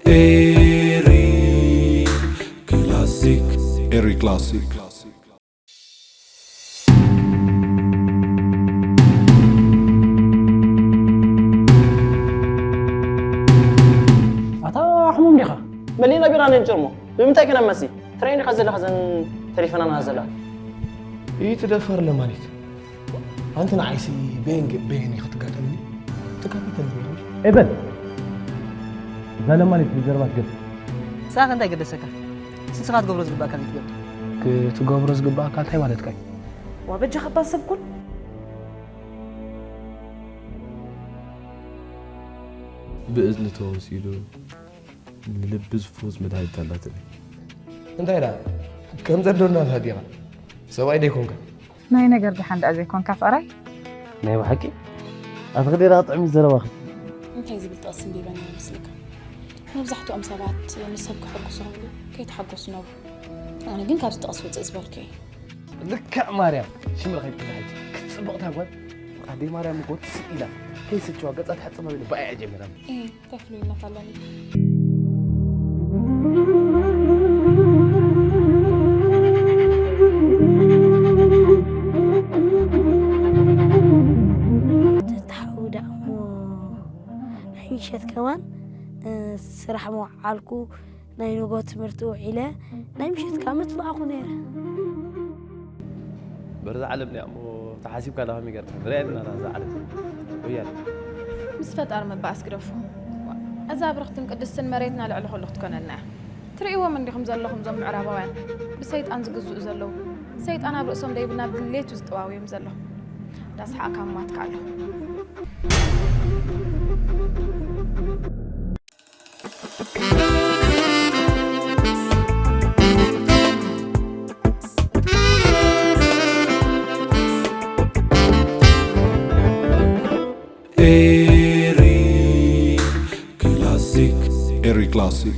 Eri Classic. Eri Classic. ኣታ ሕሙም ዲኻ? መሊእና ቢራ ነንጭርሞ። ብምንታይ ከነመሲ? ትሬን ዲኻ ዘለኻ ዘን ተሪፈናና ዘላ? ይትደፈር ለማለት ኣንቲ ንዓይሲ ቤንግ ቤን ክትጋጠምኒ ትጋቢተን ኤበል እዛ ለማሊት ብዘረባ ትገብ ንስኻ እንታይ ገደሰካ? ንስኻ ክትገብሮ ዝግባእካ ዘይትገብር። ክትገብሮ ዝግባእካ እንታይ ማለትካ እዩ? ዋ በጃኻ እባ ሰብ ኩን። ብእዝኒ ተወሲዱ ንልቢ ዝፍውስ መድሃኒት ኣላትኒ። እንታይ ዳ ከም ዘዶና ዲኻ? ሰብኣይ ደይኮንካ? ናይ ነገር ደሓን ደኣ ዘይኮንካ ፍቕረይ? ናይ ብሓቂ ኣትኽዴራ ጥዕሚ ዘረባኺ። እንታይ ዝብል ጥቕሲ እንዲበና ይመስልካ? መብዛሕትኦም ሰባት ንሰብ ከሐጉሱ ክብሉ ከይተሓጎሱ ነብሩ። ኣነ ግን ካብዚ ጥቕሲ ውፅእ ዝበልኩ እየ። ልክዕ ማርያም ሽምሪ ከይትብልሓጂ ክትፅብቕ እታ ጓል ኣደይ ማርያም እኮ ትስእ ኢላ ከይስችዋ ገፃ ትሕፅብ ኢሉ ብኣያ ጀሚራ። እይ እንታይ ፍሉይነት ኣለኒ? ተተሓውዳ እሞ ናይ ምሸት ከማን ስራሕ መውዓልኩ ናይ ንጎ ትምህርቲ ውዒለ ናይ ምሸት ከዓ ምጥፋእኩ ነይረ። በርዛ ዓለም እያ እሞ ተሓሲብካ ዳኸም ይገርም ርኣየልና እዛ ዓለም ወያለ ምስ ፈጣሪ ምባኣስ ግደፉ። እዛ ብርኽትን ቅድስትን መሬትና ልዕሊ ኩሉ ክትኮነልና እያ። ትርእይዎም እንዲኹም ዘለኹም እዞም ምዕራባውያን ብሰይጣን ዝግዝኡ ዘለዉ። ሰይጣን ኣብ ርእሶም ደይብና ድሌቱ ዝጠዋውዮም ዘለኹ። ዳስሓቕካ ማትካ ኣሎ። Eri Classic. Eri Classic.